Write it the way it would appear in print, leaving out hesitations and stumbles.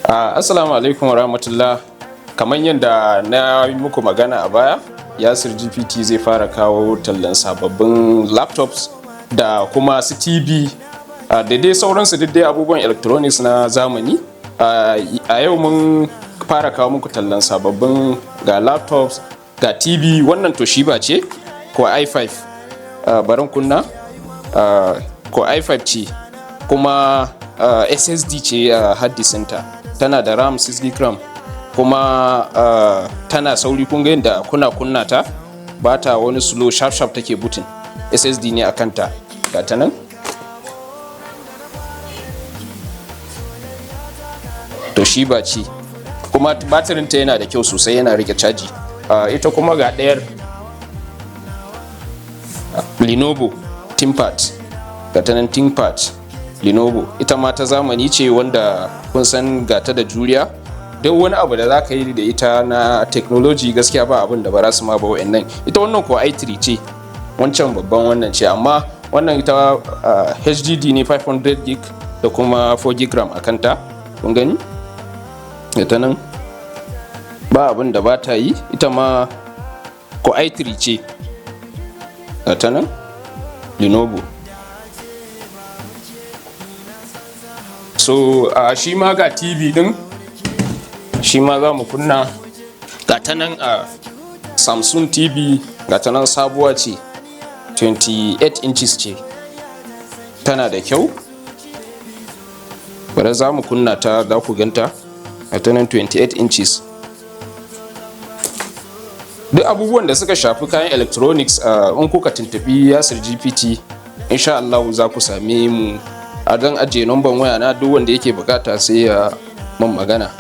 Assalamu alaikum warahmatullah. Kamar yadda na yi muku magana a baya, Yasir GPT zai fara kawo tallan sababbin laptops da kuma su TV da dai sauransu, duk dai abubuwan electronics na zamani. A yau mun fara kawo muku tallan sababbin, ga laptops, ga TV. Wannan Toshiba ce ko i5, barin kunna, ko i5 ce, kuma SSD ce, hard disk center, tana da RAM 6 gig RAM, kuma tana sauri. Kun ga yadda kuna kunna ta, ba ta wani slow, sharp sharp take booting. SSD ne a kanta, ga ta nan, Toshiba ce, kuma batirinta yana da kyau sosai, yana rike caji. Ita kuma ga ɗayar Lenovo ThinkPad, ga ta nan, ThinkPad Lenovo, ita ma ta zamani ce wanda kun san gata da juriya. Duk wani abu da za ka yi da ita na technology, gaskiya ba abin da ba za su ma ba wa'annan. Ita wannan ko i3 ce, wancan babban wannan ce, amma wannan ita HDD ne 500 gig da kuma 4 gig RAM a kanta. Kun gani, ita nan ba abin da ba ta yi. Ita ma ko i3 ce, ta nan Lenovo. So shi ma ga TV din, shi ma za mu kunna. Ga ta nan a Samsung TV, ga ta nan, sabuwa ce, 28 inches ce, tana da kyau. Bari za mu kunna ta, za ku ganta. Ga ta nan, 28 inches. Duk abubuwan da suka shafi kayan electronics, in kuka tuntubi Yasir GPT, insha Allah za ku same mu. A don ajiye numban waya na, duk wanda yake bukata sai ya man magana.